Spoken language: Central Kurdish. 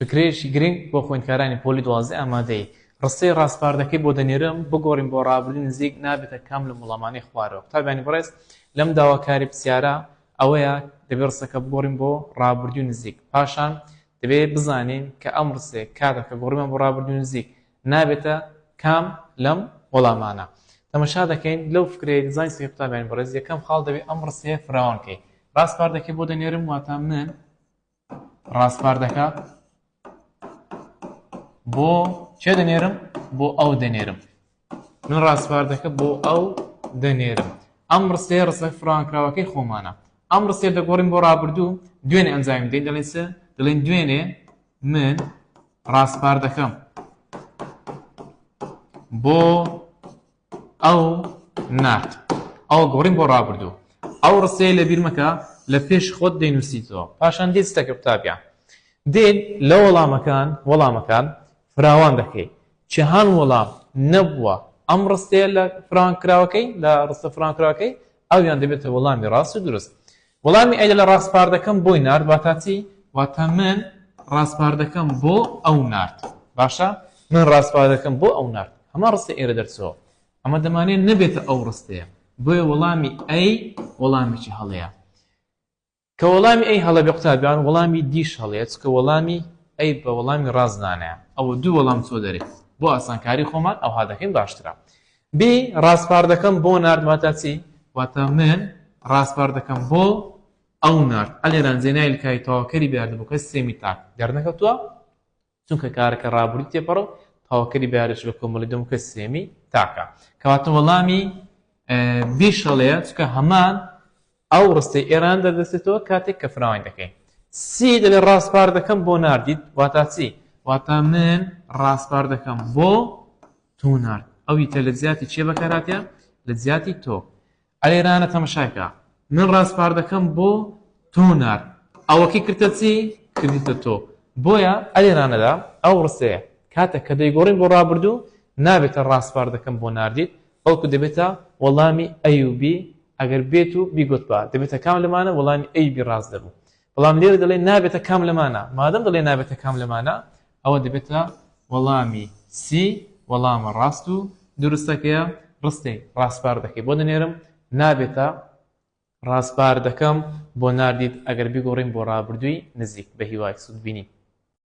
فکرەیەکی گرنگ بۆ خوێندکارانی پۆلی دوازدەی ئامادەیی. ڕستەی ڕاسپاردەکەی بۆ دەنێرم بگۆڕین بۆ ڕابردووی نزیک نابێتە کام لەم وەڵامانەی خوارەوە. قوتابیانی بەڕێز لەم داواکاری پرسیارە ئەوەیە دەبێ ڕستەکە بگۆڕین بۆ ڕابردووی نزیک پاشان دەبێ بزانین کە ئەم ڕستەیە کاتێک کە گۆڕیمان بۆ ڕابردووی نزیک نابێتە کام لەم وەڵامانە. تەمەشا دەکەین لەو فکرەیە دیزاین سەکەی قوتابیانی بەڕێز یەکەم خاڵ دەبێ ئەم ڕستەیە فراوان کەی ڕاسپاردەکەی بۆ دەنێرم واتە من ڕاسپاردەکە بۆ کێ دەنێرم؟ بۆ ئەو دەنێرم. من ڕاسپاردەکە بۆ ئەو دەنێرم. ئەم ڕستەیە ڕستە فراوانکراوەکەی خۆمانە. ئەم ڕستەیە دەگۆڕین بۆ ڕابردوو، دوێنێ ئەنجامی دەین، دەڵێن چ؟ دەڵێن دوێنێ من ڕاسپاردەکەم بۆ ئەو نارد. ئەوە گۆڕین بۆ ڕابردوو. ئەو ڕستەیە لەبیر مەکە لە پێش خۆت دەینووسیتەوە. پاشان دێت چ دەکەی قوتابیان؟ دێت لە وەڵامەکان وەڵامەکان فراوان دەکەی. چهان وەڵام نەبووە ئەم ڕستەیە لە فراوانکراوەکەی لە ڕستە فراوانکراوەکەی ئەویان دەبێتە وەڵامی ڕاست و دروست. وەڵامی ئەی لە ڕاسپاردەکەم بۆی نارد واتا چی؟ واتا من ڕاسپاردەکەم بۆ ئەو نارد. باشە من ڕاسپاردەکەم بۆ ئەو نارد. هەمان ڕستەی ئێرە دەرچووە. ئەمە دەمانەوێت نەبێتە ئەو ڕستەیە. بۆیە وەڵامی ئەی وەڵامێکی هەڵەیە. کە وەڵامی ئەی هەڵە بێ قوتابیان وەڵامی دیش هەڵەیە چونکە وەڵامی ئەی بە وەڵامی ڕاست دانایە. ئەوە دوو وەڵام چۆ دەرێ. بۆ ئاسانکاری خۆمان ئەوها دەکەین باشترە. بی ڕاسپاردەکەم بۆ نارد واتا چی؟ واتا من ڕاسپاردەکەم بۆ ئەو نارد. ئەلێران جێناوی لکاوی تەواوکەری بەیاردە بۆ کەسی سێیەمی تاک دەرنەکەوتووە چونکە کارەکە ڕابردوو تێپەڕە و تەواوکەری بەیاردەش لە کۆمەڵی دووەم کەسی سێیەمی تاکە. کەواتە وەڵامی بی شەڵەیە چونکە هەمان ئەو ڕستەی ئێران دەردەچێتەوە کاتێک کە فراوانی دەکەین. سی دەلێ ڕاسپاردەکەم بۆ ناردیت واتا چی؟ واتا من ڕاسپاردەکەم بۆ تۆ نارد. ئەو یتە لە جیاتی چێ بەکارهاتیە؟ لە جیاتی تۆ. ئەلێرانە تەمەشاکە من ڕاسپاردەکەم بۆ تۆ نارد ئەوەکەی کردە چی؟ کردیتە تۆ. بۆیە ئەلێرانەدا ئەو ڕستەیە کاتێک کە دەیگۆڕین بۆ ڕابردوو نابێتە ڕاسپاردەکەم بۆ ناردیت بەڵکو دەبێتە وەڵامی ئەی و بی ئەگەر بێت و بیگوتبا دەبێتە کام لەمانە وەڵامی ئەی بی ڕاست دەبوو بەڵام لێرە دەڵێ نابێتە کام لەمانە مادەم دەڵێ نابێتە کام لەمانە ئەوە دەبێتە وەڵامی سی وەڵامە ڕاست و دروستەکەیە ڕستەی ڕاسپاردەکەی بۆ دەنێرم نابێتە ڕاسپاردەکەم بۆ ناردیت ئەگەر بیگۆڕین بۆ ڕابردووی نزیک بە هیوای سوودبینین.